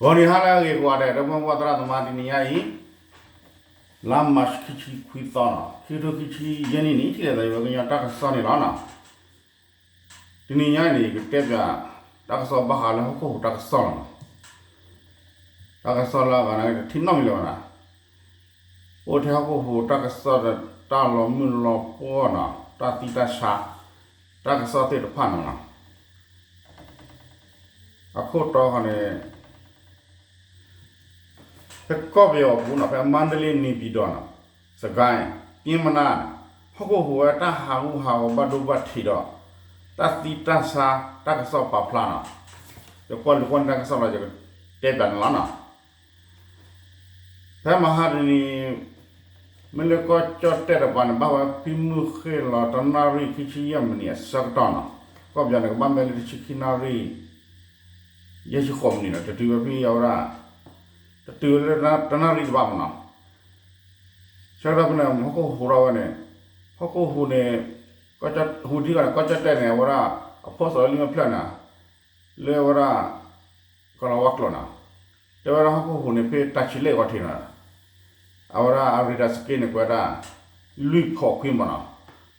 ဂီၤနံၤဟါလၢအဂ့ၤကိးဂၤဒဲး ဒီပုၢ်ဝဲၢ်သရၣ်သမါ တနံၤညါအံၤ လါမၢ်ၡး ခံဆံခွံသီနီၤ ခံကထိခံဆံယဲၢ်နံၣ်န့ၣ် ထံၣ်လိာ်သးယဝဲကညီတၢ်ကစီၣ်န့ၣ်လီၤနီၤ. တနံၤညါအံၤန့ၣ် ယကတဲပၠး တၢ်ကစီၣ်ဘၣ်ဃးလၢဟီၣ်ခိၣ်ဟူးတၢ်ကစီၣ်လီၤနီၤ. တၢ်ကစီၣ်လၢအဂၤန့ၣ် တထံၣ်နီတမံၤလၢၤဘၣ်နီၤ. အိၣ်ထဲဟီၣ်ခိၣ်ဟူးတၢ်ကစီၣ်ဒီး တၢ်လီၤမုၢ်လီၤပှီၢ်နီၤ တၢ်သံတၢ်ဆါ တၢ်ကစီၣ်သ့ၣ်တဖၣ်န့ၣ်လီၤ. အခိၣ်တီဃီန့ၣ် ဖဲကီၢ်ပယီၤပူၤနီၤ ဖဲမါဒလ့ နေပြည်တော်နီၤ စစ်ကိုင်း ကၠ့မနါ ဟီၣ်ခိၣ်ဟူးဝဲတၢ်ဟးဂူာ်ဟးဂီၤဘၣ်ဒိဘၣ်ထံးဒီး တၢ်သံတၢ်ဆါ တၢ်ကစီၣ်ပာ်ဖျါနီၤ. ယကွၢ်လူၤကွၢ်န့ၢ်တၢ်ကစီၣ်လီၤ ယကတဲပၠးန့ၣ်လီၤနီၤ. ဖဲမဟါတနံၤ မ့ၢ်လၢကီၢ်ကၠီၣ်တဲၣ်တပၤန့ၣ် ဘၣ်ဝဲဖံမုၢ်ဃ့ၢ်လီၤတနၣ်ရံၣ်ခံဆံယဲၢ်မံးနံးအဆၢကတီၢ်နီၤ. ကီၢ်ပယီၤန့ၣ် ကဘၣ်မ့ၢ်လၢတဆံခံနၣ်ရံၣ် ယဲၢ်ဆံဃိးမံးနံးနီၤ တတုၤဝဲဖဲအဝဲဒၣ် တတုၤဝဲလၢတနၣ်ရံၣ်တဘၣ်မးနီၤ. ဆၢကတီၢ်ဖဲန့ၣ် ဟီၣ်ခိၣ်ဟူးထီၣ်ဝဲန့ၣ် ဟီၣ်ခိၣ်ဟူးန့ၣ် ဟူးထံဂီၤန့ၣ် ကီၢ်ကၠီၣ်တဲၣ်န့ၣ် အဝဲဒၣ် အဖီၣ်စီၤလံမ့ၢ်ဖျၢၣ်န့ၣ် လၢအဝဲဒၣ် ကလီၤဝါကျိာ်နီၤ. တဲဝဲဒၣ်ဟီၣ်ခိၣ်ဟူးန့ၣ် ဖဲတၢ်ဆံးလဲၣ်ဂီၤထံးနီၤ အဝဲဒၣ်အ radar scale န့ၣ် ကွဲးဒၣ် လွံၢ်ဖီးခွံမးနီၤ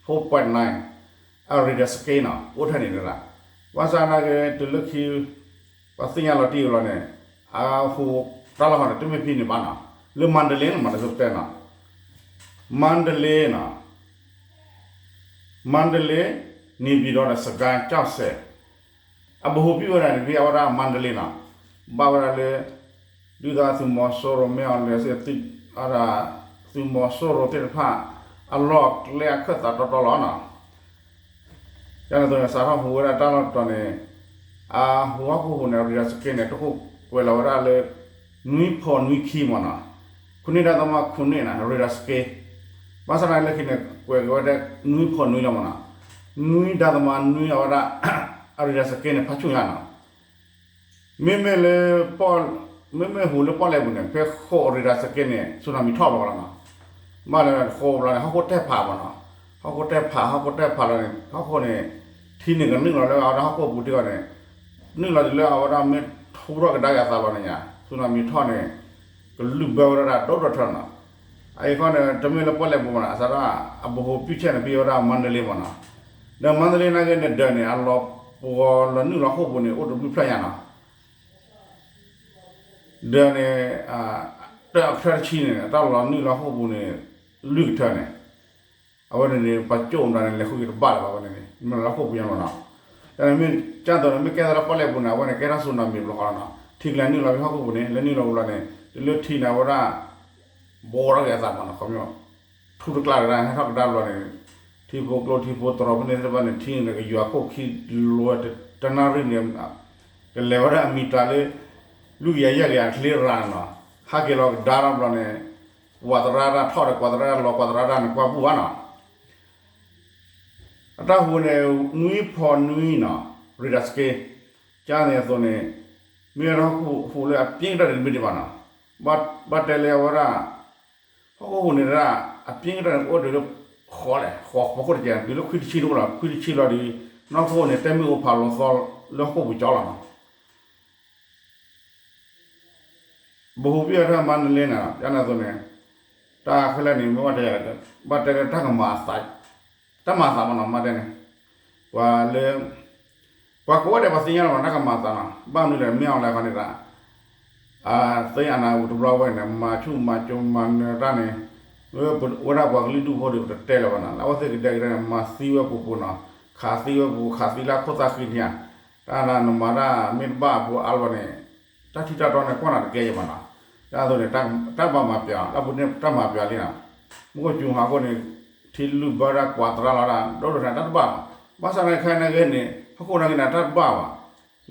four point nine အ radar scale နီၤ အိၣ်ထဲန့ၣ်ဒၣ်. ဘၣ်ဆၣ်နာ်က့ တုၤလၢခံ ပှၤသ့ၣ်ညါလီၤတံၢ်အလီၢ်န့ၣ် အဟူးတၢ်လီၢ်ဃီန့ၣ် တမ့ၢ်ဖဲန့ၣ်ဘၣ်နီၤ လၢမါဒလ့နီၤ မၤတၢ်စတဲနီၤ မါဒလ့နီၤ မါဒလ့ နေပြည်တော်ဒီး စစ်ကိုင်း ကၠီၣ်စဲး အဘိဟူးပံၣ်ဝဲဒၣ်န့ၣ် ဖဲအဝဲဒၣ်မါဒလ့နီၤ ဘၣ်ဝဲဒၣ်လၢ ဒုၣ်ဒါသုးမီၤစိရိၤ မ့ၢ်အီၤလဲၤစ့ၢ် သုးမီၤစိရိၤသ့ၣ်တဖၣ် အလီၢ်အကျဲအခၢၣ်သးတီတီလီၤနီၤ. ကန့ၣ်အသိးန့ၣ် စးထီၣ်ဟူးဝဲဒၣ်တၢ်လီၢ်တတီၤန့ၣ် အဟူးဟီၣ်ခိၣ်ဟူးန့ၣ် အ radar scale န့ၣ် တခိၣ်ကွဲးလီၤဝဲဒၣ်လၢ နွံဖီးနွံခံမးနီၤ ခုနစ်ဒသမခုနှစ်နီၤ radar scale ဘၣ်ဆၣ်နာ်က့လၢခံန့ၣ် ကွဲးက့ၤဝဲဒၣ် နွံဖီးနွံလီၤမးနီၤ နွံဒသမနွံအဝဲဒၣ် အ radar scale န့ၣ် ဖးဆူၣ်ညါနီၤ. မ့မ့ၢ်လၢ မ့မ့ၢ်ဟူးလၢပီၣ်လဲၣ်ပူၤန့ၣ် ဖဲဃိး radar scale န့ၣ် tsunami ထီၣ်ဘျီလီၤနီၤ. ဘၣ်လၢဃိးဘျီန့ၣ် ဟီၣ်ခိၣ်တဲၢ်ဖးမးနီၤ. ဟီၣ်ခိၣ်တဲၢ်ဖး ဟီၣ်ခိၣ်တဲၢ်ဖးလီၤန့ၣ် ဟီၣ်ခိၣ်န့ၣ် ထံန့ၣ်ကနုာ်လီၤလၢအဝဲဒၣ်ဟီၣ်ခိၣ်ပူၤထံဂီၤန့ၣ် နုာ်လီၤတုၤလၢအဝဲဒၣ်မ့ၢ်ထူထီၣ်ကဒါက့ၤအသးလီၤန့ၣ်ညါ tsunami ထီၣ်န့ၣ် ကလုၢ်ဘၢဝဲဒၣ်ဒိၣ်ဒိၣ်ထၢနီၤ. အအံၤခီန့ၣ် တမ့ၢ်လၢပီၣ်လဲၣ်ပူၤမးနီၤ အစးထီၣ် အဘိဟူးပံၣ်ဆဲးန့ၣ် ဖဲအဝဲဒၣ်မါဒလ့မးနီၤ. ဒီးမါဒလ့နာ်က့န့ၣ် ဒၢးန့ၣ် အလီၤပှီၤလီၤနုာ်လီၤဟီၣ်ခိၣ်ပူၤန့ၣ် အိၣ်တဘျုးဖျၢၣ်ညါနီၤ. ဒၢးန့ၣ် တၢ်အချၢတဆံန့ၣ် တၢ်လီၤနုာ်လီၤဟီၣ်ခိၣ်ပူၤန့ၣ် လွံၢ်ကထၢန့ၣ် အဝဲန့ၣ်န့ၣ် ပှၤကၠိၣ်မတၤန့ၣ် လဲၤဃုက့ၤတဘၣ်လၢၤဘၣ်ဝဲန့ၣ်န့ၣ် နုာ်လီၤဟီၣ်ခိၣ်ပူၤညါမးနီၤ. တၢ်န့ၣ်မ့ၢ်ကၢ်သိးန့ၣ် မ့ၢ်ကဲထီၣ်လၢပီၣ်လဲၣ်ပူၤန့ၣ် အဝဲန့ၣ်ကဲထီၣ် tsunami ဘျီဃီလီၤနီၤ. ထံကျါနုာ်လီၤဖဲဟီၣ်ခိၣ်ပူၤန့ၣ် လၢနုာ်လီၤပူၤလီၤန့ၣ် တုၤလၢထံန့ၣ် အဝဲဒၣ် ဘိးထီၣ်က့ၤအသးမးနီၤ ခီပညီ ထူတကျါတဂၤ ဟဲထီၣ်ကဒါဘျီန့ၣ် ထံဖိကျိထံဖိတြီၤဖဲန့ၣ်သ့ၣ်တဖၣ်န့ၣ် ထံန့ၣ်ကယွၤခိၣ်ခံလီၤ တနၣ်ရံၣ်န့ၣ် ကလဲၤဝဲဒၣ်အမံၤတၢ်လၢ လွံၢ်ကယၤယဲၢ်ကယၤချ့ရၤန့ၣ်နီၤ ဟးက့ၤလီၤကဒါထီၣ်ဘျီန့ၣ် ကွၢ်သရၣ်တၢ်ထီၣ်ဒီး ကွၢ်သရၣ်တၢ်လီၤ ကွၢ်သရၣ်တၢ်န့ၣ် ကွၢ်ပူၣ်ဘၣ်နီၤ အတၢ်ဟူးန့ၣ် နွံဖီးနွံနီၤ radar scale ကန့ၣ်အသိးန့ၣ် မ့ၢ်ဝဲဒၣ်ဟီၣ်ခိၣ်ဟူးလၢအပြင်းကတၢၢ်တမ့ၢ်ဒံးဘၣ်နီၤ ဘၣ်တဲလၢအဝဲဒၣ် ဟီၣ်ခိၣ်ဟူးန့ၣ်ဒၣ် အပြင်းကတၢၢ်န့ၣ် ကအိၣ်တုၤလၢ ဃီလဲၣ် ဃီဖီခိၣ်တကဲ တုၤလၢခွံတဆံတအိၣ်လီၤ ခွံတဆံလီၤဒီး နီၢ်ခိၣ်န့ၣ် တဲမ့ၢ်အိၣ်ဖးလီၤသီလၢဟီၣ်ခိၣ်ပူၤကၠီလီၤနီၤ ဘိဟူးပံၣ်အီၤထၢၣ်မါနလ့န့ၣ် ကန့ၣ်အသိးန့ၣ် တၢ်ခဲလၢာ်န့ၣ် မ့ၢ်ဘၣ်တဲ ဘၣ်တဲလၢတၢ်ကမၤအသး တၢ်မၤအသးမးနီၤ မၤတဲန့ၣ် ပှၤလၢ ပှၤကိးဂၤဒဲးပှၤသ့ၣ်ညါလီၤမး တၢ်ကမၤအသးနီၤ ဘၣ်မနုၤလဲၣ် မ့ၢ်အီၤလဲၣ်ခီန့ၣ်ဒၣ် အသ့ၣ်အနၢ်ပူၤတဘျီဝဲန့ၣ် မၤဆူၣ်မၤစိၤမၤနၢၤတၢ်န့ၣ် ဝဲဒၣ်ပှၤကလုာ်ဒူၣ်ဖိဒီး ပတတဲလၢၤဘၣ်နီၤ လၢအဝဲသ့ၣ်ကဒဲကဒဲန့ၣ် မၤသံဝဲပူၤပူၤနီၤ ခးသံဝဲပူၤ ခးသံလၢအခိၣ်သၣ်ဃံန့ၣ်ဧါ တၢ်နမၤတၢ်မ့ၢ်တဘၣ်အဖိအါလီၤန့ၣ် တၢ်ထံၣ်တၢ်တီန့ၣ် ကွၢ်နၤတကဲယဲၢ်မးနီၤ ဒ်သိးန့ၣ် တၢ်ဘၣ်မၤပျး လၢပူၤန့ၣ် တၢ်မၤပျးလံနီၤ မူခိၣ်စူၤဟးခိၣ်န့ၣ် ထံလုၢ်ဘၢဒၣ်ကွၢ်သရၣ်လီၤဒၣ် ဒိၣ်ဒိၣ်ထၢတၢ်တဘၣ်ဘၣ် ဘၣ်ဆၣ်နာ်က့ခဲအံၤနာ်က့န့ၣ် ဟီၣ်ခိၣ်နာ်က့န့ၣ် တၢ်တဘၣ်ဘၣ်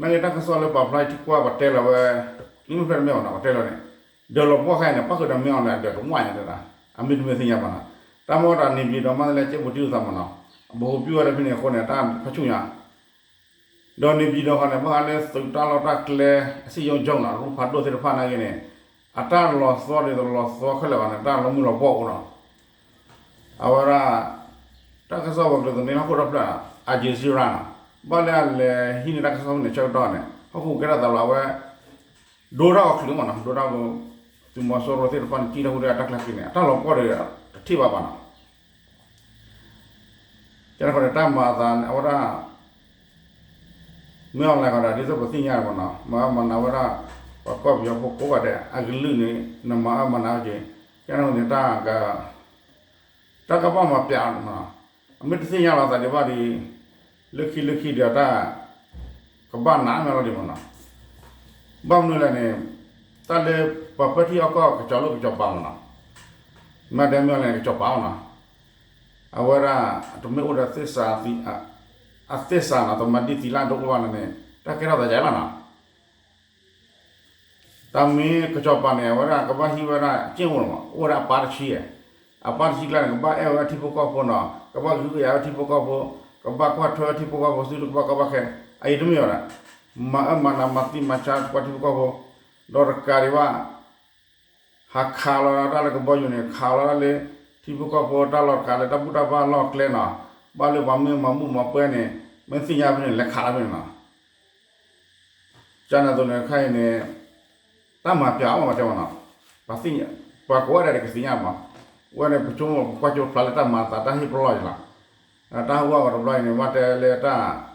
နာ်က့တၢ်ကစီၣ်လၢပာ်ဖျါထံကွၢ်ပှၤတဲလီၤဝဲ လံမ့ၢ်ဖဲတမ့ၢ်ဘၣ်နီၤ ပှၤတဲလီၤန့ၣ် ဒၢးလီၤပှီၢ်ခဲအံၤန့ၣ် ပၣ်ဃုာ်ဒီးမ့ၢ်အီၤန့ၣ် အဒၢးတဝၢ်ညါတဒၣ် အမ့ၢ်တမ့ၢ်သ့ၣ်ညါဘၣ်နီၤ တၢ်မ့ၢ်တၢ်န့ၣ် ပျံၤဒီးမၤတလဲၣ် ကဲပူၤတံၢ်သးမးနီၤ အဘိဟူးပံၣ်ဝဲဒၣ်ဖဲန့ၣ်အဃိန့ၣ် တၢ်ဖးဆူၣ်ညါ ဒီးန့ၣ်ပျံၤဒီးခီန့ၣ် ဘၣ်ဃးလၢသုးတၢ်လီၢ်တၢ်ကျဲ အစံၣ်ယိၣ်ကၠိၣ်နီၤ ရူၢ်ဖးဒိၣ်သ့ၣ်တဖၣ်နာ်က့န့ၣ် အတၢ်လီၤသီဒ်သိးလီၤသီခဲလၢာ်ဘၣ်န့ၣ် တၢ်လီၤမုၢ်လီၤပှီၢ်အိၣ်နီၤ အဝဲဒၣ် တၢ်ကစီၣ်ဝဲၤကျိၤသန့လၢဟီၣ်ခိၣ်ဒီဖျၢၣ် Al Jazeera နီၤ ဘၣ်လၢအလဲၤဟံးန့ၢ်တၢ်ကစီၣ်ဖဲန့ၣ်ဆၢကတီၢ်န့ၣ် ဟီၣ်ခိၣ်ကဲထီၣ်သးလီၤအဝဲ ဒိတၢ်အီၤချုးမ့ၢ်နီၤ, ဒိတၢ် သုးမီၤစိရိၤသ့ၣ်တဖၣ်န့ၣ် ကံၣ်ထီၣ်ဟူဒီးတၢ်ကျဲၤဃ့န့ၣ် အတၢ်လီၤပှီၢ်ဒီး တထံၣ်ဘၣ်ဘၣ်နီၤ. ကန့ၣ်ဃီဒီးတၢ်မၤအသးန့ၣ် အဝဲဒၣ် မ့ၢ်အီၤလဲၤဃီဒီး ဒ်သိးပသ့ၣ်ညါမ့ၢ်နီၤ, မၤအၢမၤနးဝဲဒၣ် ပှၤကီၢ်ပယီၤဖိကိးဂၤဒဲး အကလုၢ်န့ၣ် နမၤအၢမၤနးဝဲက့ၤ, ကန့ၣ်ဃီန့ၣ် တၢ်က တၢ်ကဘၣ်မၤပျး, အမ့ၢ်တသ့ၣ်ညါလီၤသးဒံးဘၣ်ဒီး လၢခံလၢခံဒီးတၢ် ကဘၣ်နးမးလီၤဒံးမ့ၢ်နီၤ. ဘၣ်မနုၤလဲၣ်န့ၣ် တၢ်လၢပှၤပၢထံအီၣ်ကီၢ်ကစီၤလိၣ်ကစီၤပၤမ့ၢ်နီၤ, မ့ၢ်တဲမ့ၢ်လဲၣ်န့ၣ် ကစီၤပၤမ့ၢ်နီၤ, အဝဲဒၣ် တမ့ၢ်အိၣ်ဒီးသ့ၣ်စး အသ့ၣ်စးနီၤ သမၤဒံသီလၣ်တအိၣ်ဘၣ်န့ၣ် တၢ်ကဲထီၣ်သးယါလီၤနီၤ. တၢ်မ့ၢ်ကစီၤပၤန့ၣ် အဝဲဒၣ်ကဘၣ်ဟံးဝဲဒၣ် က့ၣ်အိၣ်မး အိၣ်ဝဲဒၣ်အပၢ်တဆံ, အပၢ်တဆံကျါန့ၣ် ကဘၣ်အဲၣ်ဝဲထံဖိကီၢ်ဖိနီၤ, ကဘၣ်ဂုာ်ကယၤဝဲထံဖိကီၢ်ဖိ, ကဘၣ်ကွၢ်ထွဲဝဲထံဖိကီၢ်ဖိ ဆူတကဘၣ်ကီဘၣ်ခဲ, အအံၤတမ့ၢ်ဝဲဒၣ် မၤအၢမၤနးမၤသံမၤဆါပှၤထံဖိကီၢ်ဖိ, ဒီးတကးဒံးဘၣ် ဟးခးလီၤတၢ်လၢကဘီယူၤန့ၣ် ခးလီၤတၢ်လၢ ထံဖိကီၢ်ဖိတၢ်လီၢ်တခါလၢတၢ်ဘူၣ်တၢ်ဘါလီၢ်ကျဲနီၤ, ဘၣ်လၢပှၤမ့ၢ်မၤဘူၣ်မၤပှဲၤန့ၣ် မ့ၢ်သ့ၣ်ညါဖဲန့ၣ် လဲၤခးလီၤဖဲန့ၣ်နီၤ. ကန့ၣ်အသိးန့ၣ် ခဲအံၤန့ၣ် တၢ်မၤပျးအီၤမးတဲမ့ၢ်နီၤ, ပှၤကိးဂၤဒဲးကသ့ၣ်ညါမး, ဝဲန့ၣ် ပဆိကမိၣ်ပကွၢ်ကၠိဖျါလၢတၢ်မၤအသးတၢ်ဟ့ၣ်ပလီၢ်ယလီၤ, တၢ်ဟူးဂီၤတဘျီအံၤန့ၣ် ဘၣ်တဲလၢတၢ်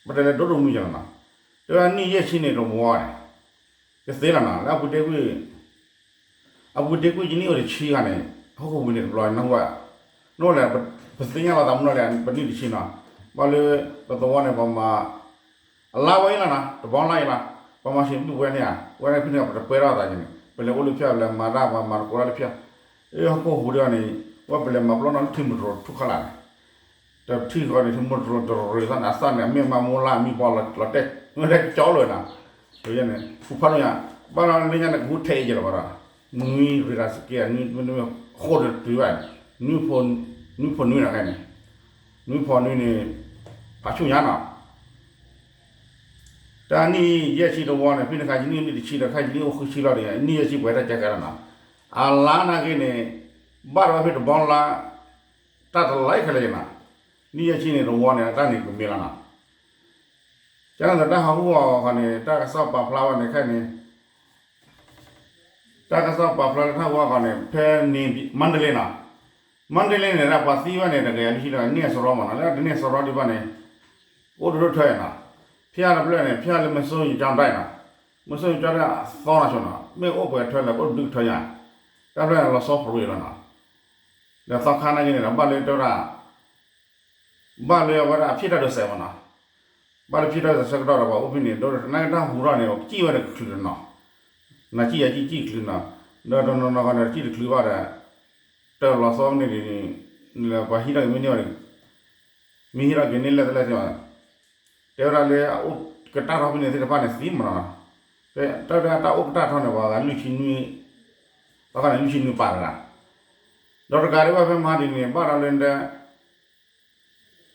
ဘၣ်တဲလၢဒိၣ်ဒိၣ်မုၢ်ယလီၤနီၤ, တဲဝဲနံၣ်ယဲၢ်ဆံန့ၣ်တဝီန့ၣ် ကသ့လီၤနီၤ, လၢအပူၤဒ့ကွံာ် အပူၤဒ့ကွံာ်ယနံၣ်အိၣ်တဆံဂၤန့ၣ် ဟီၣ်ခိၣ်ပူၤန့ၣ်တဘျီ နၢ်ဟူဧါ, နအိၣ်လဲၣ် ပသ့ၣ်ညါလီၤသးမနီၤလဲၣ် ပနံၣ်တဆံနီၤ, ဘၣ်လၢပသဝီန့ၣ် ပမၤ အလါဝဲအံၤလီၤနီၤ တဘီလါအံၤလီၤ, ပမၤစံးဘျုးဝဲန့ၣ်ဧါ, ဝဲဒၣ်ဖဲန့ၣ် ပတပှဲၤထီၣ်သးန့ၣ် ပလဲၤအိၣ်လၢဖၠၣ် ပလဲၤမၤတၢ် ပမၤတကိးတၢ်လၢဖၠၣ်, ဟီၣ်ခိၣ်ဟူးဒီးန့ၣ် ဝဲပလဲၤမၤပျီနီၤလၢထံမူတရိးထူၣ်ခီလာ်န့ၣ် တထံၣ်ဃီန့ၣ် ထံမူတရိးတရၢၢ်သီၣ်န့ၣ် အသၣ်န့ၣ် အမ့ၢ်မၤမူလၢအမံၤဘီလီၤတဲာ် ဝဲဒၣ်ကၠီလီၤနီၤ, န့ၣ် ဟူးဖးဒိၣ်ညါ, ဘၣ်လီၤလၢညါန့ၣ် ကဟူးထဲအံၤကလီၤဘၣ်ဒီး နွံရ့တၢ်စကဲ နွံမ့ၢ်ဃိၣ်တတုၤဘၣ်, နွံဖိနွံနီၤခဲန့ၣ်, နွံဖိနွံန့ၣ် ဖးဆူၣ်ညါနီၤ တၢ်နံၣ်ယဲၢ်ဆံတဝီန့ၣ် ဖဲန့ၣ်ခါ ယနံၣ်နံၣ်တဆံဒီး ခဲအံၤယနံၣ်အိၣ်ဃုဆံလီၤဒီး နံၣ်ယဲၢ်ဆံပှဲၤတၢ်ကဲကဲလီၤနီၤ, အလါနာ်က့န့ၣ် ဘၣ်ဒီးဖဲတဘီလါ တၢ်တလါခဲလၢာ်နီၤ, နံၣ်ယဲၢ်ဆံန့ၣ်တဝီန့ၣ် တၢ်န့ၣ်ကမ့ၢ်လီၤနီၤ, ကန့ၣ်ဒီးတၢ်ဟးဟူးဂီၤဃီန့ၣ် တၢ်ကစီၣ်ပာ်ဖျါဝဲန့ၣ်ခဲအံၤန့ၣ် တၢ်ကစီၣ်ပာ်ဖျါလၢတၢ်ဟးဟူးဂီၤဃီန့ၣ် ဖဲန့ၣ် မါတလ့နီၤ, မါတလ့န့ၣ် ပှၤသံဝဲန့ၣ် တကယၤလွံၢ်ဆံလီၤ တန့ၢ်အစရီမးနီၤ, လၢတန့ၢ်အစရီဒံးဘၣ်န့ၣ် အိၣ်ဒိၣ်ဒိၣ်ထၢနီၤ, ဖၠၣ်တဖျၢၣ်န့ၣ် ဖၠၣ်လၢမ့ၢ်စိၤယကၠီဒၣ်နီၤ, မ့ၢ်စိၤယကၠီဒၣ်အသီနီၤဆိနီၤ မ့ၢ်အိၣ်ပှဲၤထၢလၢအိၣ်ဒုးကထၢညါ, တၢ်ဖျၢၣ်န့ၣ်လီၤဆီဖရူယလီၤနီၤ, ဒီးသီခါနာ်က့န့ၣ်ဒီး ဘၣ်လၢတၢ်ဝဲဒၣ် ဘၣ်လၢအဝဲဒၣ်အဖံးတၢ်ဒိးစဲးမးနီၤ, ဘၣ်လၢဖံးတၢ်ဒိးစဲးဆၢကတီၢ်ဒီးပှၤအိၣ်ဖဲန့ၣ် ဒိၣ်နာ်က့တၢ်ဟူးထီၣ်န့ၣ် ကံၣ်ဝဲတချုးနီၤ, နၤကံၣ်ယၤကံၣ်ကံၣ်ချုးနီၤ, ဒီးတနီၤနီၤဃီန့ၣ် ကံၣ်တချုးဘၣ်ဒီး တၢ်လီၤဆီဖဲန့ၣ်ဒ်န့ၣ် ပှၤဟံးထီၣ်က့ၤမ့ၢ်န့ၢ်ဘၣ်ဒီး မ့ၢ်ဟံးထီၣ်က့ၤန့ၢ်လဲၣ်တလဲၣ်သ့ၣ်ဘၣ်, တဲဝဲဒၣ်လၢအအိၣ်ကတၢ်ထီဖဲန့ၣ်သ့ၣ်တဖၣ်န့ၣ်သံမးနီၤ, တၢ်ဝဲဒၣ်တၢ်အိၣ်ကတၢ်ထီန့ၣ် ပှၤဂၤလွံၢ်ဆံနွံ, ပှၤဂၤန့ၣ်လွံၢ်ဆံနွံပာ်တဂၤ, ဒီးတကးဒံးဘၣ်ဖဲမဟါဒ်န့ၣ် ဘၣ်ဒီးလၢ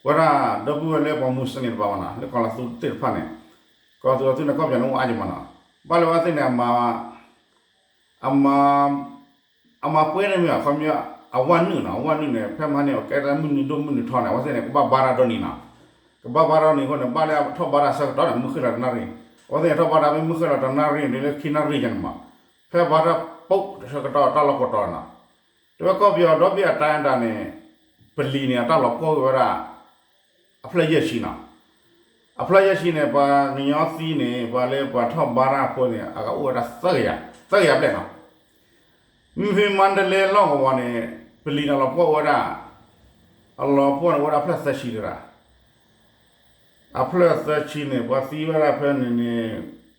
ဝဲဒၣ်ဒီပုၢ်ဝဲၢ်လၢပှၤမူစလ့ၣ်တဖၣ်မးနီၤ လၢကီၢ်လီၤသူသ့ၣ်တဖၣ်န့ၣ်, ကီၢ်သူလီၤသူန့ၣ် ကီၢ်ပယီၤန့ၣ်အိၣ်အါက့ၤမးနီၤ, ဘၣ်လၢအဝဲသ့ၣ်န့ၣ် အမၤ အမၤပှဲၤန့ၣ်မ့ၢ်အခီပညီ အဝၣ်နုာ်နီၤ, အဝၣ်နုာ်န့ၣ် ဖဲမဟါန့ၣ် အကဲတၢ်မုၢ်နုာ်ဒိၣ်မုၢ်နုာ်ထီန့ၣ် အဝဲသ့ၣ်န့ၣ် ကဘၣ်ဘါတၢ်ဒီနံၤနီၤ, ကဘၣ်ဘါတၢ်ဒီနံၤအဃိန့ၣ် ဘၣ်လၢအထီၣ်ဘါတၢ်ဆၢကတီၢ်န့ၣ် မုၢ်ဃ့ၢ်လီၤတနၣ်ရံၣ်, အဝဲသ့ၣ်န့ၣ် ထီၣ်ဘါတၢ်မ့ၢ်မုၢ်ဃ့ၢ်လီၤတနၣ်ရံၣ်န့ၣ် လၢခံနၣ်ရံၣ်ညါန့ၣ်မး, ဖဲဘါတၢ်ပိၢ်ဆၢကတီၢ်တၢ်လီၢ်ကိးတီၤနီၤ တဲဝဲကီၢ်ပယီၤဒီဘ့ၣ်အတၢ်အတၢ်န့ၣ် ပလံၤန့ၣ် အတၢ်လီၤပှီၢ်က့ၤဝဲဒၣ် အဖျၢၣ်ယဲၢ်ဆံနီၤ, အဖျၢၣ်ယဲၢ်ဆံန့ၣ် ပှၤကညီသံန့ၣ် ပှၤလၢပှၤထီၣ်ဘါတၢ်ဖိန့ၣ် အကအိၣ်ဝဲဒၣ်သၢကယၤ, သၢကယၤဘျဲၣ်နီၤ, မ့မ့ၢ်မါတလ့လီၢ်ကဝီၤန့ၣ် ပလံၤန့ၣ်လီၤပှီၢ်ဝဲဒၣ်, အလီၤပှီၢ်န့ၣ်အိၣ်ဝဲဒၣ်ဖျၢၣ်သၢဆံတဂၤ အဖျၢၣ်သၢဆံန့ၣ် ပှၤသံဝဲဒၣ်ဖဲန့ၣ်န့ၣ်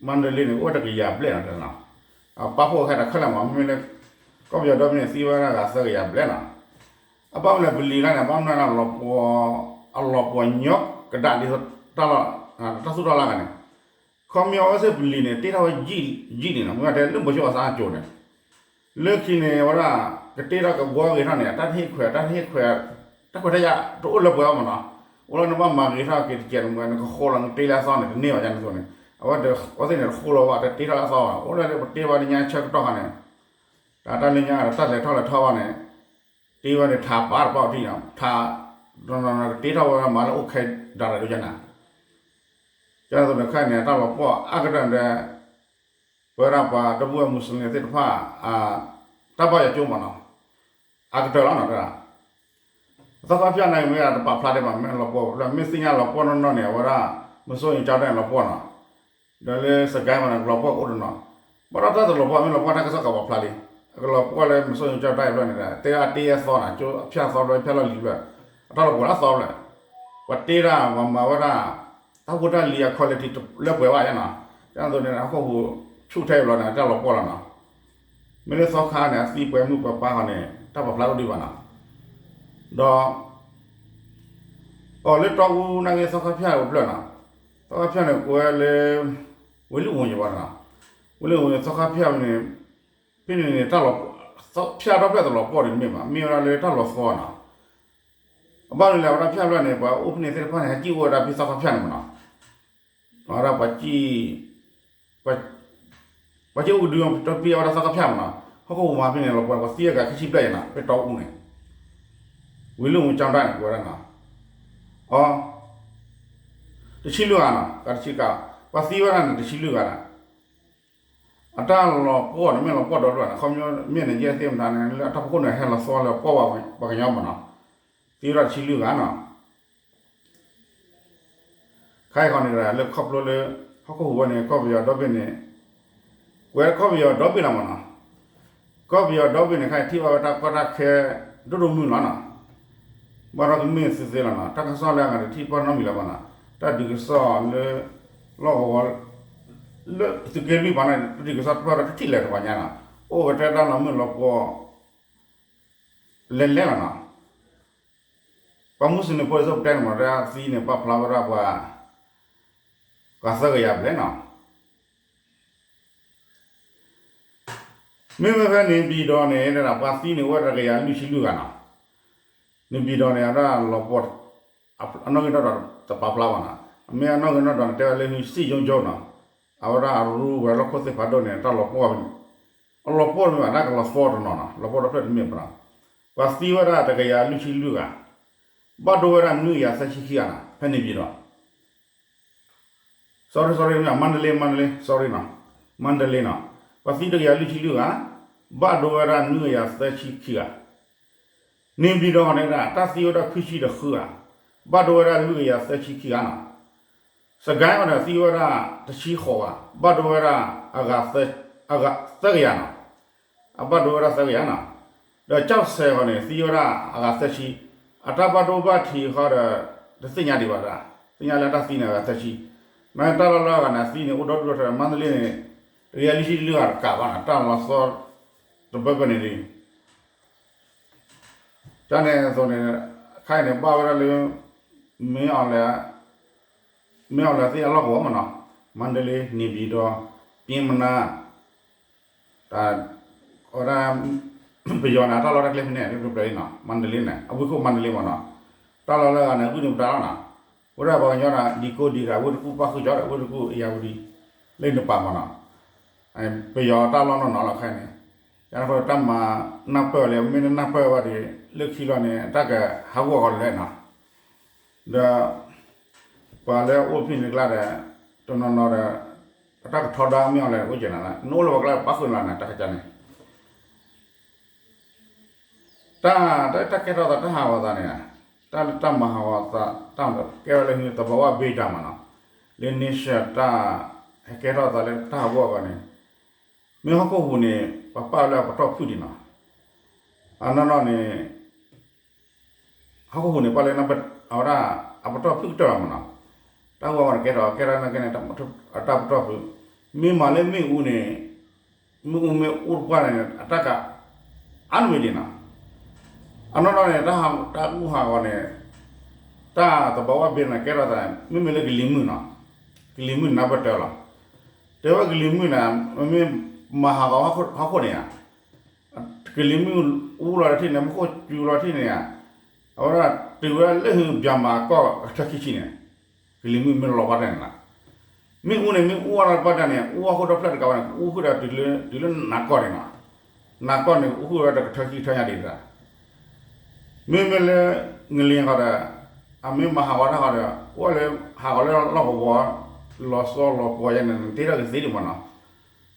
မါတလ့န့ၣ် အိၣ်ဝဲတကယၤဘျဲၣ်နီၤ, အပာ်ဖှိၣ်ခဲတၢ်ခဲလၢာ်မး မ့မ့ၢ်လၢ ကီၢ်ပယီၤဒီဘ့ၣ်န့ၣ်သံဝဲဒၣ်ဂၤသၢကယၤဘျဲၣ်နီၤ, အဘၣ်မနုၤလဲၣ်ပလံၤလၢန့ၣ် ဘၣ်မနုၤလၢ အလီၤပှီၢ်ညီကဒၣ်ဒ်သိး တၢ်သူၣ်တၢ်လါဂၤန့ၣ်, ခီပညီအဝဲသ့ၣ်ပလံၤန့ၣ် တ့ထီၣ်ဝဲယံာ်န့ၣ်နီၤ, မ့ၢ်တဲလၢမိၤဆိအသးအကၠိၤန့ၣ် လၢခံန့ၣ် အဝဲဒၣ် ကတ့ထီၣ်ကဘှီဂ့ၤထီၣ်န့ၣ် တၢ်တဟ့ၣ်ခွဲး တၢ်တဟ့ၣ်ခွဲး တၢ်ခွဲးတၢ်ယာ်တအိၣ်လၢပှဲၤအီၤမးနီၤ, အိၣ်လၢနဘၣ်မၤဂ့ၤထီၣ်က့ၤတကဲးန့ၣ် နကဃိလီၤ နတ့လၢအသီန့ၣ် တန့ၢ်ဘၣ်ယါန့ၣ်အသိးန့ၣ်, အဝဲသ့ၣ်န့ၣ်တဃိလီၤဘၣ် တတ့ထီၣ်လၢအသီဘၣ်, အိၣ်လၢပတ့ဘၣ်လၢညါဆၢကတီၢ်ခါန့ၣ်, တၢ်တၢ်လၢညါဒီး တၢ်လဲၤထီၣ်လဲၤထီဘၣ်န့ၣ်, တ့ဝဲန့ၣ် ထးပာ်တပာ်အီၤထံၣ်နီၤ, ထး တ့ထီၣ်ဝဲမၤလၢအိၣ်ခဲဒၣ်လဲာ်ဒိယါန့ၣ်, ကန့ၣ်အသိးန့ၣ်ခဲအံၤန့ၣ် တၢ်လီၤပှီၢ်အါကတၢၢ်ဒီး ပဝဲဒၣ်ပှၤဒီပုၢ်ဝဲၢ်မူးစလ့ၣ်သ့ၣ်တဖၣ် တၢ်ဘၣ်ယွၤကၠိမးနီၤ, အကတၢၢ်လီၤနီၤ, သီခါဖၠၣ်န့ၣ်မ့ၢ်တပာ်ဖျါဒံးဘၣ် မ့ၢ်လီၤပှီၢ်ဖျၢၣ် မ့ၢ်သ့ၣ်ညါလီၤပှီၢ်နီၢ်နီၢ်န့ၣ် အဝဲဒၣ် မုဆိုးရင်ကျောင်း တၢ်န့ၣ်လီၤပှီၢ်နီၤ, ဒီးလၢစကဲမးန့ၣ် ကလီၤပှီၢ်ကအိၣ်တနီၤ, ဘၣ်ဒီးတၢ်တလီၤပှီၢ် မ့ၢ်လီၤပှီၢ်တၢ်ကစီၣ်ကပာ်ဖျါလံ, အကလီၤပှီၢ်လၢ မုဆိုးရင်ကျောင်း တၢ်အံၤဖျၢၣ်န့ၣ်ဒီး တဲဒၣ်တ့အသီနီၤ ကၠိအဖၠၣ်သီဖျၢၣ် ဖၠၣ်လီၢ်လံၤဖျၢၣ်, အတၢ်လီၤပှီၢ်လၢအသီဖျၢၣ်, ပှၤတ့တၢ်ပှၤမၤဝဲဒၣ် တၢ်ဖိတၢ်လံၤအ quality တလၢပှဲၤဘၣ်ယါနီၤ, ကန့ၣ်အသိးန့ၣ် ဟီၣ်ခိၣ်ဟူးဆူၣ်ထဲအံၤဘျီန့ၣ် တၢ်လီၤပှီၢ်လီၤနီၤ, မ့ၢ်လၢသီခါန့ၣ် အသံပှဲၤမုၢ်ပှဲၤပၢ်ဃီန့ၣ် တၢ်ပာ်ဖျါအိၣ်ဒံးဘၣ်နီၤ, ဒီး အီၤလၢတီအူနာ်က့ သီခါဖၠၣ်အိၣ်ဖျၢၣ်နီၤ, သီခါဖၠၣ်န့ၣ် ကွဲးလၢ ဝ့ၢ်လုၢ်ဝူၤယံၤဘၣ်နီၤ, ဝ့ၢ်လုၢ်ဝူၤန့ၣ် သီခါဖၠၣ်န့ၣ် ဖဲန့ၣ်န့ၣ် တၢ်လီၤ ဖၠၣ်ထီၣ်ဖျၢၣ်တလီၤပှီၢ်ဒံးမ့ၢ်ဘၣ် မ့ၢ်ဝဲဒၣ်လၢတၢ်လီၤသီနီၤ, အဘၣ်မနုၤလဲၣ် အဝဲဒၣ်ဖၠၣ်ဖျၢၣ်န့ၣ် ပှၤအိၣ်ဖဲန့ၣ်သ့ၣ်တဖၣ်န့ၣ် ဟဲကံၣ်အိၣ်ဝဲဒၣ်ဖဲသီခါဖၠၣ်န့ၣ်မးနီၤ, အဝဲဒၣ်ပှၤ ပှၤက့ၤအိၣ်ကဒု တပ့ၤအဝဲဒၣ်သီခါဖၠၣ်မးနီၤ, ဟီၣ်ခိၣ်ဟူးမးဖဲန့ၣ်လီၤပှီၢ် ပှၤသံအဂၤခံဆံဘျဲၣ်ယံၤနီၤ ဖဲတီအူန့ၣ်, ဝ့ၢ်လုၢ်ဝူၤကၠီတၢ်န့ၣ် ကွဲးဝဲဒၣ်နီၤ, အီၤ တဆံလွံၢ်ဂၤနီၤ ကတဆံကး, ပှၤသံဝဲဒၣ်န့ၣ် တဆံလွံၢ်ဂၤနီၤ, အတၢ်လီၤပှီၢ်န့ၣ် မ့ၢ်လီၤပှီၢ်ဒီးလွံၢ်ဂၤန့ၣ် ခီပညီမ့ၢ်န့ၣ် ယဲၢ်သ့ၣ်မတၤန့ၣ် လၢအတၢ်ဖီခိၣ်န့ၣ် ဟဲလီၤသီလၢပှီၢ်ပှၤကညီမးနီၤ, သံဝဲဒၣ်တဆံလွံၢ်ဂၤနီၤ ခဲအံၤဃီန့ၣ် လၢခီဖျိလၢ ဟီၣ်ခိၣ်ဟူးဝဲန့ၣ် ကီၢ်ပယီၤဒီဘ့ၣ်န့ၣ်, ကွဲးကီၢ်ပယီၤဒီဘ့ၣ်လီၤမးနီၤ, ကီၢ်ပယီၤဒီဘ့ၣ်န့ၣ် ခဲအံၤထံၣ်ဘၣ်ဝဲတၢ်ကီတၢ်ခဲ ဒိၣ်ဒိၣ်မုၢ်လီၤနီၤ, ဘၣ်ဒီးကမ့ၢ်သ့သ့လီၤနီၤ, တၢ်ကစီၣ်လၢအဂၤတထံၣ်ပနီတမံၤလၢၤဘၣ်နီၤ, တၢ်ဒုးကစီၣ်လၢ လီၢ်ကဝီၤ လၢသုးက့လွံၢ်ပၤန့ၣ် တၢ်ဒုးကစီၣ်တဖျၢၣ်ဒီးတထံၣ်လဲၤတပှၤညါနီၤ, အိၣ်ကတဲတၢ်လီၤမုၢ်လီၤပှီၢ် လဲၤလဲၤလီၤနီၤ, ပှၤမူစလ့ၣ်ဖိဒ်သိးပတဲန့ၣ်မး တၢ်သံန့ၣ် ပာ်ဖျါဝဲဒၣ်ပှၤ ပှၤသၢကယၤဘျဲၣ်နီၤ, မ့မ့ၢ်ဖဲန့ၣ် ပံၤဒီးန့ၣ် ပှၤသံန့ၣ် အိၣ်ဝဲဒၣ်တကယၤလွံၢ်ဆံလွံၢ်ဂၤနီၤ, န့ၣ်ပံၤဒီးန့ၣ် အတၢ်လီၤပှီၢ် အနီၣ်ဂံၢ်နီၣ်ဒွးတပာ်ဖျါဘၣ်နီၤ, အမ့ၢ်အနီၣ်ဂံၢ်နီၣ်ဒွးန့ၣ် တဲဝဲလၢ စံၣ်ယိကၠိနီၤ, အဝဲဒၣ်အရူဝဲၤလီၢ်ခိၣ်သ့ၣ်ဖးဒိၣ်န့ၣ် တၢ်လီၤပှီၢ် အလီၤပှီၢ်တမ့ၢ်ဘၣ် တၢ်ကလီၤသီတနီၤနီၤ, လီၤပှီၢ်တဖျၢၣ်တမ့ၢ်ဘၣ်နီၤ, ပှၤသံဝဲဒၣ်တကယၤလွံၢ်ဆံလွံၢ်ဂၤ, ဘၣ်ဒိဝဲဒၣ်နွံကယၤသၢဆံခံဂၤနီၤ, ဖဲန့ၣ်ပံၤဒီး sorry sorry မ့ၢ် မါဒလ့ မါဒလ့ sorry နီၤ, မါဒလ့နီၤ, ပှၤသံတကယၤလွံၢ်ဆံလွံၢ်ဂၤ, ဘၣ်ဒိဝဲဒၣ်နွံကယၤသၢဆံခံဂၤ, န့ၣ်ပံၤဒီးန့ၣ်ဒၣ် တၢ်သံဝဲဒၣ်ခွံဆံဒီးဃုဂၤ, ဘၣ်ဒိဝဲဒၣ်လွံၢ်ကယၤသၢဆံခံဂၤနီၤ, စကဲဃီန့ၣ် သံဝဲဒၣ်တဆံဃိးဂၤ, ဘၣ်ဒိဝဲဒၣ် အဂၤသၢကယၤနီၤ, အဘၣ်ဒိဝဲဒၣ်သၢကယၤနီၤ, ဒီးကၠီၣ်စဲးဃီန့ၣ် သံဝဲဒၣ်အဂၤသၢဆံ, အတၢ်ဘၣ်ဒိဘၣ်ထံးဃီဒီး တသ့ၣ်ညါဒံးဘၣ်ဒၣ်, သ့ၣ်ညါလၢတၢ်သံန့ၣ်အဂၤသၢဆံ, မ့ၢ်တၢ်လီၢ်လၢအဂၤန့ၣ် အသံန့ၣ် အိၣ်ဒီဒူၣ်ဒီထၢ မါဒလ့န့ၣ် တကယၤလွံၢ်ဆံလွံၢ်ဂၤတကးဘၣ်နီၤ, တၢ်လီၤသီ တဘၢဘၢန့ၣ်ဒ် ကန့ၣ်အသိးန့ၣ် ခဲအံၤန့ၣ် ဘၣ်ဝဲဒၣ်လၢ မင်းအောင်လှိုင် မင်းအောင်လှိုင် သ့ၣ်အလီၢ်ကဝီၤမးနီၤ, မန္တလေး နေပြည်တော် ပျဉ်းမနား တၢ် အဝဲဒၣ် ပယီၤန့ၣ် တၢ်လီၢ်တၢ်ကျဲဖဲန့ၣ် လၢပျၢၤလံနီၤ, မန္တလေးန့ၣ် အဝ့ၢ်ခိၣ်မန္တလေးမးနီၤ, တၢ်လီၢ်လၢအဂၤန့ၣ် ဂုၢ်န့ၣ်ပတၢ်လီၤနီၤ, ဝဲဒၣ်ပှၤကညီဒီး ဒံကိဒံဂၤ ဝ့ၢ်တကူၣ်ပၣ်ဃုာ်ကီဒီး ဝ့ၢ်တကူၣ်အယါဝတံၤ လၢနပာ်မးနီၤ, ပယီၤတၢ်လီၢ်နီၢ်နီၢ်လီၤခဲအံၤန့ၣ်, ယန့ၣ်ဃိတၢ်မၤနၢ်ပၢၢ်လၢ မ့ၢ်နနၢ်ပၢၢ်ဘၣ်ဒီး လၢခံလီၤန့ၣ် တၢ်ကဟးဂီၤကီးလဲၣ်နီၤ, ဒီး ပှၤလၢအအိၣ်ဖဲန့ၣ်ကျါဒီး တနီၤနီၤဒီး အတၢ်ကထီဒါမ့ၢ်အီၤလဲၣ် အိၣ်ကဲနၤလၢ နအိၣ်လၢပှၤကျါပၣ်ဃုာ်နၤန့ၣ် တၢ်ကစၢ်န့ၣ် တၢ် တၢ် တၢ်ကဲထီၣ်သး တၢ်ဟးဂီၤသးန့ၣ်, တၢ်လၢတၢ်မၤဟးဂီၤသး တၢ်ကဲထီၣ်လၢ သဘာဝ ဘ့ဒၣ်မးနီၤ, လၢ nature တၢ် ဟဲကဲထီၣ်သးလၢတၢ်ဟးဂီၤအဂီၢ်န့ၣ်, မ့ၢ်ဟီၣ်ခိၣ်ဟူးန့ၣ် ပှၤပာ်လၢအပတီၢ်ဖုၣ်ဒံးနီၤ, အနီၢ်နီၢ်န့ၣ် ဟီၣ်ခိၣ်ဟူးန့ၣ် ပာ်လၢ အဝဲဒၣ် အပတီၢ်ဖုၣ်ကတၢၢ်လီၤမးနီၤ, တၢ်ဟးဂီၤန့ၣ်ကဲထီၣ် ကဲထီၣ်န့ၣ်ကဲန့ၣ် အတၢ်ပတီၢ်ဖုၣ်, မ့ၢ်မၤလၢမ့ၣ်အူန့ၣ် မ့ၣ်အူမ့ၢ်အိၣ်တပှၢ်န့ၣ် အတၢ်က အါန့ၢ်ဝဲဒံးနီၤ, အနီၢ်နီၢ်န့ၣ် တၢ်ဟး တၢ်အူဟးဂီၤန့ၣ် တၢ် သဘာဝ ဘ့ဒၣ်န့ၣ် ကဲထီၣ်သးန့ၣ် မ့မ့ၢ်လၢကလံၤမုၢ်နီၤ, ကလံၤမုၢ်နၢ်ပၢၢ်တၢၢ်လီၤ, တဲဝဲကလံၤမုၢ်န့ၣ် မ့မ့ၢ်မၤဟးဂီၤဟီၣ်ခိၣ်န့ၣ်ဧါ, ကလံၤမုၢ်အူလီၤတထံၣ်န့ၣ် မူခိၣ်စူၤလီၤတထံၣ်န့ၣ်ဧါ, အဝဲဒၣ်တုၤဝဲဒၣ်လၢဟူဘၣ်မၤကီၢ်ကထၢခံဆံန့ၣ် ကလံၤမုၢ်မ့ၢ်လီၤဘၣ်တၢ်န့ၣ်လီၤ, မ့ၣ်အူန့ၣ် မ့ၢ်အူအီၤလီၤဘၣ်တၢ်န့ၣ် အူအီၣ်ဃိဒီဖျၢၣ်တကးဘၣ်န့ၣ် အူဃုာ်ဒီးတုၤလၢ တုၤလၢနးကီၢ်န့ၣ်လီၤ, နးကီၢ်န့ၣ် အူဃုာ်ဝဲဒီးကထၢခံကထၢညါဒံးတၢ်, မ့မ့ၢ်လၢ ငလျင်ဃီဒီး အမ့ၢ်မၤဟးဂီၤတၢ်ဃီဒီး အိၣ်လၢဟးဂီၤလၢလီၢ်ကဝီၤ လီၤစီလီၤပှီၤယဲန့ၣ် နတ့ထီၣ်ကသ့ဒံးမးနီၤ,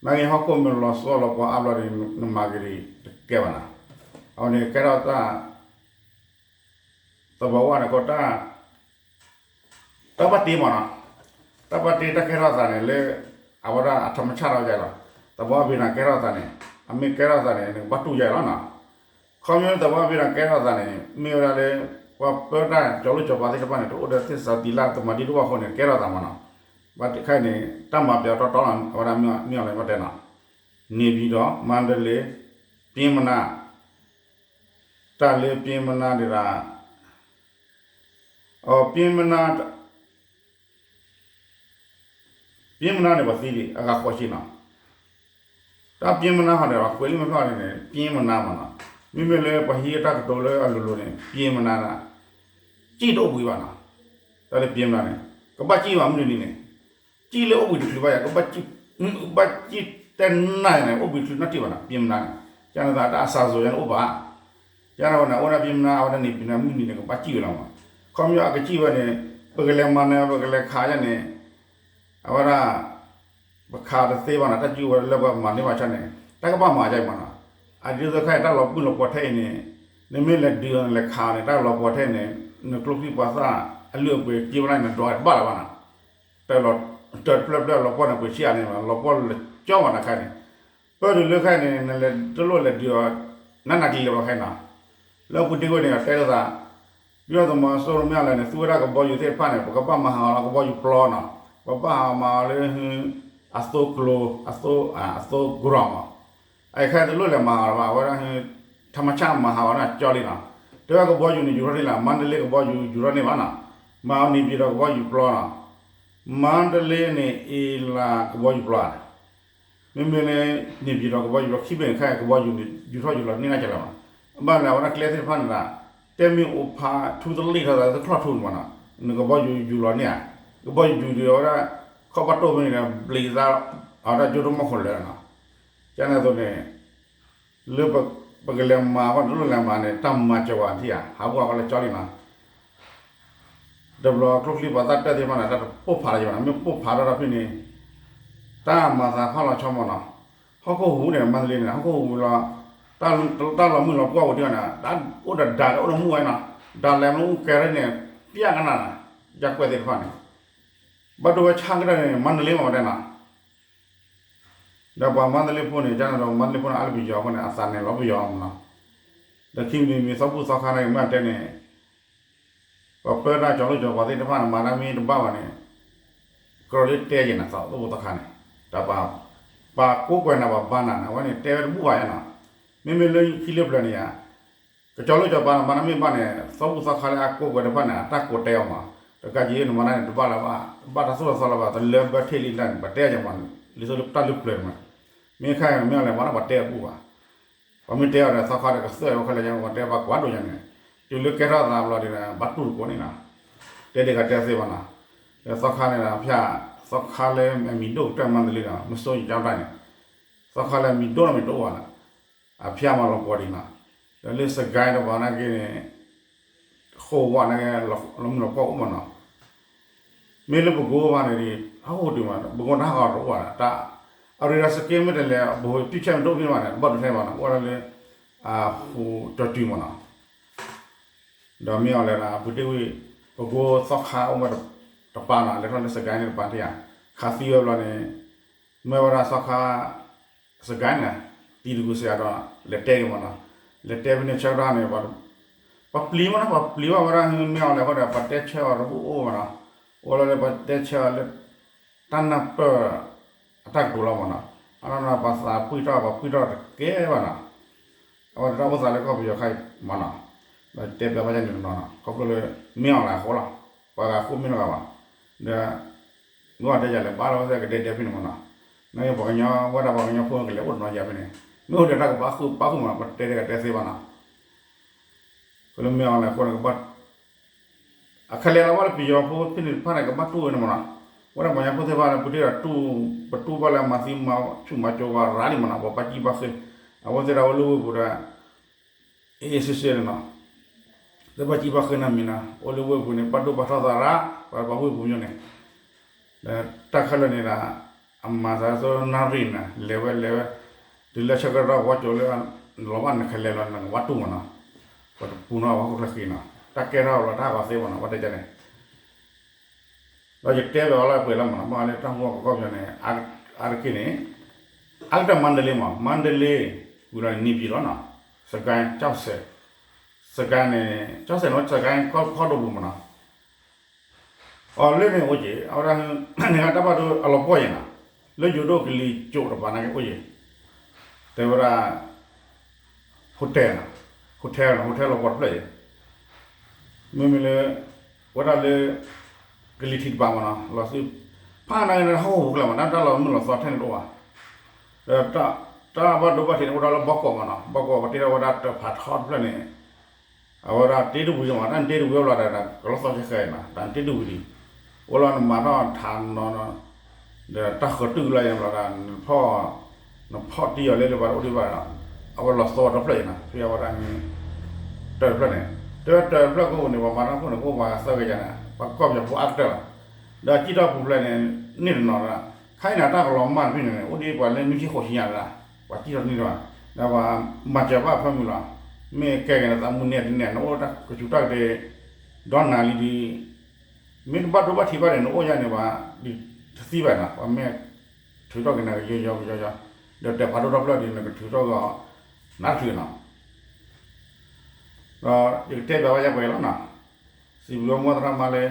နာ်က့ဟီၣ်ခိၣ်မ့ၢ်လီၤဆီလီၤပှီၤအါဘျီန့ၣ် နမၤက့ၤဒံးတကဲဘၣ်နီၤ. အဝဲန့ၣ်ကဲထီၣ်တၢ် သဘီဝါန့ၣ်ကီးတၢ် တၢ်ဘၣ်တ့မးနီၤ, တၢ်ဘၣ်တ့တၢ်ကဲထီၣ်သးန့ၣ်လၢ အဝဲဒၣ်အထီမဆၣ်ထီၣ်ယါလီၤ. သဘီဝါဘ့ၣ်နၤကဲထီၣ်သးန့ၣ် အမ့ၢ်ကဲထီၣ်သးန့ၣ် နကဘၣ်တူၢ်ယါလီၤနီၤ. ခီဖျိလၢသဘီဝါဘ့ၣ်နၤကဲထီၣ်သးန့ၣ် မ့ၢ်ဝဲဒၣ်လၢ ပှၤပၢတၢ်ကၠီၤလိၣ်ကၠီၤပၤသ့ၣ်တဖၣ်န့ၣ် တအိၣ်ဒီးသ့ၣ်စးသံလၢသမၤဒံတဝၢ်အဃိန့ၣ် ကဲထီၣ်သးမးနီၤ. ဘၣ်တခါအံၤန့ၣ် တၢ်မၤပျီတီတီလီၤ အဝဲဒၣ်မ့ၢ်အီၤလၢပတဲနီၤ, န့ၣ်ပၠံၤဒီး မါတလ့ ပျ့ၤမနါ တၢ်လၢပျ့ၤမနါဒၣ် အပျ့ၤမနါ ပျ့ၤမနါန့ၣ် ပှၤသံဒံး အဂၤဃိးဆံနီၤ. တၢ်ပျ့ၤမနါဟီန့ၣ် ပှၤကွဲးလံမ့ၢ်ဖျါန့ၣ် ပျ့ၤမနါမးနီၤ. မ့မ့ၢ်လၢပှၤဟံးအတၢ်ကတိၤလၢအလိၤလိၤန့ၣ် ပျ့ၤမနါဒၣ် စံၣ်တအိၣ်ဘှံးဘၣ်နီၤ. တၢ်လၢပျ့ၤမနါန့ၣ် ကဘၣ်စံၣ်ဘၣ်မုၢ်တနံၤန့ၣ် စံၣ်လၢအိၣ်ဘှံးတချုးဘၣ်ယၤ ကဘၣ်စံၣ်တဲနၢ်န့ၣ် အိၣ်ဘှံးတချုးနီတထံၣ်ဘၣ်နီၤ ပျ့ၤမနါန့ၣ်. ကန့ၣ်သးတၢ်အစးစိၤယါန့ၣ်အိၣ်ဘၣ် ကန့ၣ်ဝဲန့ၣ် အဝဲဒၣ်ပျ့ၤမနါ အဝဲဒၣ်န့ၣ် ပျ့ၤမနါမုၢ်နံၤန့ၣ် ကဘၣ်စံၣ်ဝဲလီၤမး. ခီဖျိအကစံၣ်ဝဲန့ၣ် ပကလဲၤမၤနၢၤ ပကလဲၤခးယါန့ၣ် အဝဲဒၣ် ပခးတသ့ဘၣ်နီၤ တၢ်စံၣ်ဝဲလၢပှၤမၤန့ၢ်ဘၣ်ဆၣ်န့ၣ် တၢ်ကဘၣ်မၤယါအံၤမးနီၤ. အဒ်သိးခဲအံၤ တၢ်လီၤပှံၢ်လီၤပှီၤထဲအံၤန့ၣ် နမ့ၢ်လဲၤဒုးအီၤ နလဲၤခးအီၤန့ၣ် တၢ်လီၤပှီၤထဲအံၤန့ၣ် နကျိချံပှၤသၣ်အလုၢ်အပှ့ၤက့ဝဲဒၣ်န့ၣ် ဒွးတဘၣ်လၢၤဘၣ်နီၤ. တၢ်လီၤ တၢ်တဖျၢၣ်ဖျၢၣ်လီၤပှီၢ်န့ၣ် ပှ့ၤဆံးအါန့ၣ် လီၤပှီၢ်လၢကၠီမးနီၤခဲအံၤန့ၣ် ပၢၢ်တုၤလၢခဲအံၤန့ၣ် နလဲၤတလိၣ်လဲၤဒုးအီၤ နနးကလံၤလၢၤဘၣ်ခဲအံၤနီၤ. လၢပူၤတ့ၢ်ဝဲန့ၣ် အတဲလိာ်သး ဒုၣ်ဒါသုးမီၤစိရိၤမ့ၢ်အီၤလဲၣ်န့ၣ် သူဝဲဒၣ်ကဘီယူၤသ့ၣ်တဖၣ်န့ၣ် ပကဘၣ်မၤဟးဂီၤလီၤကဘီယူၤပျီနီၤ, ပဘၣ်ဟးမၤအီၤလၢ အသိကျိၤ အသိ အသိကရၢၢ်မး, အခဲအံၤတလိၣ်လဲၤမၤဟးဂီၤလၢၤဘၣ် အဝဲဒၣ် ထၢမဆၣ်မၤဟးဂီၤန့ၢ်ကၠီလံနီၤ, တဲဝဲကဘီယူၤန့ၣ် ယူၤထီၣ်န့ၣ်လၢ မါတလ့ကဘီယူၤယူၤထီၣ်န့ၢ်ဘၣ်နီၤ, မၤအီၤန့ၣ်ပၠ့ၤဒီးကဘီယူၤပျီနီၤ, မါတလ့န့ၣ်အ့လးကဘီယူၤပျီ မ့မ့ၢ်လၢ န့ၣ်ပၠ့ၤဒီးကဘီယူၤလီၤခံဘ့ၣ်န့ၣ် ခဲအံၤကဘီယူၤန့ၣ် ယူၤထီၣ်ယူၤလီၤန့ၢ်နၢ်ကလီၤမး, ဘၣ်လၢအဝဲဒၣ်ကျဲသ့ၣ်တဖၣ်န့ၣ်ဒီး တဲမ့ၢ်အိၣ်ဖးထူတလ့ၣ်ထီၣ်သးလၢတချီၣ်ထူန့ၣ်မးနီၤ, နကဘီယူၤယူၤလီၤန့ၢ်ဧါ, ကဘီယူၤယူၤဒီးအဝဲဒၣ် ခီၣ်ဘၣ်တိၢ်ဖဲန့ၣ်ဒီး ဘျံးသး အဝဲဒၣ်ကၠိတမီၢ်ခိၣ်လၢာ်နီၤ, ကန့ၣ်အသိးန့ၣ် လၢပကလဲၤမၤအဂီၢ်န့ၣ် တလိၣ်လဲၤမၤန့ၣ် တၢ်မၤစၢၤဝဲထံၣ်ဧါ, ဟးဂီၤကီးလၢကၠီလံနီၤ တဘျီကျိချံပှၤသၣ်တၢၢ်သ့ၣ်တဖၣ်န့ၣ် တၢ်တပိၢ်ဖးလီၤယၤဘၣ်နီၤ, မ့ၢ်ပိၢ်ဖးထီၣ်ဒီးဖဲန့ၣ် တၢ်မၤသးဖးလီၤဆီမးနီၤ, ဟီၣ်ခိၣ်ဟူးန့ၣ် မါတလ့န့ၣ် ဟီၣ်ခိၣ်ဟူးလီၤ, တၢ်လီၤမုၢ်လီၤပှီၢ်ဝဲဒၣ်န့ၣ် တၢ်အိၣ်ဒီးဒၣ်ဒီးအိၣ်ဒီးမူဝဲနီၤ, ဒၣ်လဲာ်မ့ၢ်အိၣ်ကဲထီၣ်န့ၣ် ပျၢ်ကနၣ်နီၤ, ယကွဲးသ့ၣ်တဖၣ်န့ၣ် ဘၣ်ဒိဝဲဆါကတၢၢ်န့ၣ် မါတလ့မးဝဲဒၣ်နီၤ ဒီးပှၤမါတလ့ဖိန့ၣ် ကန့ၣ်ဒီးမါတလ့ဖိန့ၣ် အါလၢပယီၤအဃိန့ၣ် အသးန့ၣ်လီၤပယီၤမးနီၤ, ဒီးခံမံၤတမံၤ သီဘူၣ်သီခါန့ၣ် မ့ၢ်တဲန့ၣ် ပှၤပၢတၢ်ကၠီၤလိၣ်ကၠီၤပၤသ့ၣ်တဖၣ်န့ၣ် မၤတၢ်မ့ၢ်တဘၣ်ဘၣ်န့ၣ် ကရီလၢတဲယဲၢ်န့ၣ် သီဘူၣ်သီခါန့ၣ် တၢ်ပာ် ပာ်ကိးကွဲးနၤပှၤဘါနၤန့ၣ် အဝဲန့ၣ်တဲဝဲတဘူၣ်ဘၣ်ယါနီၤ, မ့မ့ၢ်လၢခံလၢပျၢၤန့ၣ်ယါ ကၠီၤလိၣ်ကၠီၤပၤန့ၣ် မၤတၢ်မ့ၢ်ဘၣ်န့ၣ် သီဘူၣ်သီခါလၢအကိးကွဲးတဖၣ်န့ၣ် အတၢ်ကိးတဲအီၤမး, တကးယံၤနမၤတၢ်န့ၣ် တဘၣ်လၢၤဘၣ် တဘၣ်တၢ်သိၣ်တၢ်သီလၢၤဘၣ် တလၢဘၢထဲလံတၢ်န့ၣ် ပှၤတဲယဲၢ်မး, လံာ်သိးလၢတၢ်လၢပျၢၤန့ၣ်မး, မ့ၢ်ခါအံၤမ့ၢ်အီၤလဲၣ်မး ပှၤတဲအဘူၣ်ဘၣ်, ပှၤမ့ၢ်တဲအီၤဒီး သီခါဒီးကစၢၢ်ဝဲခဲလၢာ်ယါ ပှၤတဲပှၤကွၢ်ဒိၣ်ယါန့ၣ်, တုၤလၢကဲထီၣ်သးဘျီဒ်န့ၣ် ဘၣ်တူၢ်တကိးန့ၣ်နီၤ, တဲဒ်ကတဲသ့ဘၣ်နီၤ, ဒီးသီခါန့ၣ်ဒီး ဖၠၣ် သီခါလၢအမံၤဒိၣ်ကတၢၢ်မၤတလ့ဒီး မ့ၢ်စိယါတၢ်န့ၣ်, သီခါလၢအမံၤဒိၣ်နီတမံၤတအိၣ်ဘၣ်လၢ အဖၠၣ်မၤလီၤပှီၤဒံးနီၤ, ဒီးလၢစကဲတပၤနာ်က့န့ၣ် ဃိဝဲနာ်က့ လီၤမုၢ်လီၤပှီၢ်အိၣ်မးနီၤ, မ့ၢ်လၢပကိးဘၣ်န့ၣ် ဟးအိၣ်ဒံးမး ပကိးတၢ်ဟးဂီၤတအိၣ်ဘၣ်, အရ့ဒီးစကဲမ့ၢ်တလဲၤ ပဟိးပျုၢ်ဆဲမ့ၢ်တအိၣ်ဖဲမးန့ၣ် တဘၣ်ဒိးထဲဘၣ်နီၤ, အိၣ်ဒၣ်လၢ ဟူးကၠီၤတုၤမးနီၤ, ဒီးမ့ၢ်အီၤလဲၣ်ဒီး ပူၤတ့ၢ်ဝံၤ ပကိးသီခါအိၣ်ဝဲတပၤနီၤ လဲၤထီၣ်လၢစကဲန့ၣ်တပၤတယါ, ခးသံဝဲဘျီန့ၣ် မ့ၢ်ဝဲဒၣ်သီခါ စကဲန့ၣ် တံၤတကူစ့ၢ်ကီးဒီး လဲၤတဲက့ၤမးနီၤ, လဲၤတဲဖဲန့ၣ်ဆၢကတီၢ်န့ၣ် ပှၤပျံၤမးနီၤ ပှၤပျံၤဘၣ်ဝဲဒၣ် မ့ၢ်အီၤလဲၣ်အဃိဒီး ပှၤတဲဆၢအီၤတဘူၣ်အိၣ်ဘၣ်နီၤ, အိၣ်လီၤလၢပှၤတဲဆၢအီၤလၢ တၢ်နၢ်ပၢၢ် အတၢ်ကတိၤလီၤမးနီၤ, အနီၢ်နီၢ်ပှၤသးပှံၢ်ထီၣ် ပှၤပှံၢ်ထီၣ်တကဲဘၣ်နီၤ, အဝဲတၢ်အိၣ်သးလၢကီၢ်ပယီၤခါအံၤမးနီၤ, ဒီးတဲပျးဘၣ်ယါန့ၣ်တနီၤနီၤ ခီဖျိလၢ မ့ၢ်အီၤလဲၣ်အဃိလီၤ, ပှၤဂၤဃိမ့ၢ်တဂၤဘၣ်, ဒီး မ့ၢ်အီၤတဲယၤလဲၣ် ဘၣ်လီၤဝဲသ့ၣ်ကဒဲဒဲဖဲန့ၣ်မးနီၤ, နာ်က့ပှၤကညီဝဲဒၣ်ပှၤကညီဖိကလဲၤအိၣ်တနီၤယၤဖဲန့ၣ်, မ့ၢ်အိၣ်ဒီးတၢ်ကဘၣ်ဃုာ်ဘၣ်ဃုာ်မး ပတဲတၢ်ကတဲသ့ဘၣ်နီၤ ကလၢမ့ၢ်အီၤလဲၣ်အဃိန့ၣ် ကဘၣ် အခါလဲၤလီၤဘၣ်လၢပယီၤဖိဖဲန့ၣ်တဖၣ်န့ၣ် ကဘၣ်တူၢ်ဝဲန့ၣ်မးနီၤ, ဝဲဒၣ်ပှၤကညီဖိသ့ၣ်တဖၣ်န့ၣ် ပူၤတ့ၢ်ဒီးတူၢ် ပတူၢ်ဘၣ်လၢမၤသံမၤဆူၣ်မၤကၠိပှၤရၤလံမးနီၤ, ပှၤဘၣ်ကံၣ်ဘၣ်ဃ့, အဝဲသ့ၣ်ဒၣ်ဝဲလၢဝ့ၢ်ပူၤဒီး အေးအေးဆေးဆေးန့ၣ်နီၤ, လၢဘၣ်ကံၣ်ဘၣ်ဃ့နီတမံၤနီၤ, အိၣ်လၢဝ့ၢ်ပူၤန့ၣ် ဘၣ်ဒိဘၣ်ထီၣ်သးရၣ် ပှၤဝ့ၢ်ပူၤမးန့ၣ်, ဒီးတၢ်ခဲလၢာ်န့ၣ်ဒီး အမၤသးသိနၣ်ရံၣ်န့ၣ် လဲၤဝဲလဲၤဝဲ, တုၤလၢဆၢကတီၢ်ဝဲကၠိလၢ လီၤဘၣ်နခဲလၢာ်လီၤ နကဘၣ်တူၢ်မးနီၤ, ပတပူၤနီၤ ပှၤဟီၣ်ခိၣ်ချၢဃံနီၤ တၢ်ကဲထီၣ်လီၤတၢ်ဂီၤသ့မးနီၤ ဘၣ်တဲန့ၣ် ဒီးယတဲဘၣ်အီၤလၢပှဲၤလီၤမးနီၤ ဘၣ်လၢတၢ်ဟူကကီၢ်ပယီၤန့ၣ် အါတက့ၢ်န့ၣ် အါကတၢၢ်မါဒလ့မး မါဒလ့ ဝံၤလီၤန့ၣ် န့ၣ်ပၠံၣ်လီၤနီၤ, စကဲ ကၠီၣ်စဲး, စကဲန့ၣ် ကၠီၣ်စဲးန့ၣ် စကဲကီၢ်ဒိၣ်ပူၤမးနီၤ အီၤလၢန့ၣ်အိၣ်က့ၤ အဝဲဒၣ် န့ၣ်တၢ်ဘၣ်ဒိအလီၤပှီၢ်ယဲနီၤ, လၢယိၤဒိၣ်ကလံၤကၠိတပၤနာ်က့အိၣ်က့ၤ, တဲဝဲဒၣ် hotel နီၤ, hotel နီၤ hotel လီၤပှီၢ်တဖျၢၣ်အံၤ, မ့မ့ၢ်လၢ ဝဲဒၣ်လၢ ကလံၤထံးတပၤမးနီၤ လီၤသု, ဖးနာ်က့န့ၣ် ဟီၣ်ဟူးကျဲမး တၢ်တၢ်လီၤမုၢ်လီၤသီထဲန့ၣ်တအိၣ်ဘၣ်, ဒီး တၢ်ဘၣ်ဒိဘၣ်ထံးန့ၣ် အိၣ်ဒၣ်လၢဘီကီးမးနီၤ ဘီကီးပတ့ထီၣ်ဝဲဒၣ်တၢ်ဖးထီတဖျၢၣ်န့ၣ် အဝဲဒၣ်တ့တဝံၤမး တၢ်နတ့တဝံၤအဘျီဒီး ကလီသီခဲခဲအံၤနီၤ တၢ်နတ့တဝံၤလံ, အိၣ်လီၤနမၤထီၣ်ထးနီၤနီၤ, ဒီးတၢ်ဃၢၤတုၢ်လီၤယံၤဘျီဒီး နဖီၣ်တံၢ်အီၤလၢလၢပှၤတအိၣ်ဒံးဘၣ်ဒီး အဝဲလီၤသီတဖျၢၣ်အံၤနီၤ ဖဲအဝဲဒၣ် တၢ်တဖျၢၣ်န့ၣ်, တဲဝဲတၢ်တဖျၢၣ်ကအိၣ်န့ၣ် ပှၤမၤတၢ်ဖိန့ၣ် ကအိၣ်ပှၤသၢကယၤန့ၣ် ပှၤကီၢ်ပယီၤဖိအါကတၢၢ်လီၤ, ဒီးစံၣ်ထီၣ်ပူၤဖျဲးန့ၣ် န့ၢ်တနီၤဒီး ခါအံၤန့ၣ် တၢ်ကလီၤမၢ်တဖဲန့ၣ် အိၣ်ဒံးပှၤလၢနွံဆံဃိးဆံညါလၢ ပှၤစံၣ်ထီၣ်တန့ၢ်ဘၣ်, ဒီးပှၤမၤစၢၤဘၣ်ဖၢမုၢ်လီၤ, မ့ၢ်ကဲက့ၤနသးမူန့ၢ်တန့ၢ် နအိၣ်တၢ်ကဆူးတၢ်ကတ့ၤ ဒီနၤလံဒီး မ့ၢ်တဘၣ်ဒိဘၣ်ထံးဘၣ်န့ၣ် နအိၣ်ယါန့ၣ်ဘၣ် ဒ်တသံဘၣ်နီၤ ပှၤမ့ၢ်ထုးထီၣ်က့ၤနၤကယီယီကယီယီ, ဒီးတဲာ်ဖးဒိၣ်ထီၣ်ဖျၢၣ်ဒီး နကထုးထီၣ်က့ၤအီၤ နါတချုးနီၤ, ဒီးယကတဲဘၣ်ဝဲယါပှဲၤလီၤနီၤ, စံးဘျုးမိၢ်သရၣ်မါလၢ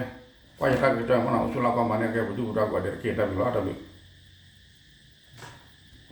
ကွၢ်ယတၢ်ကတၢၢ်မနီၤ အိၣ်ဆူၣ်လီၤကီၢ်မးန့ၣ် ကဲပဒုၣ်ပဒါကိးဂၤဒဲးတက့ၢ် တၢ်ဘျုးလီၤ တၢ်ဘျုး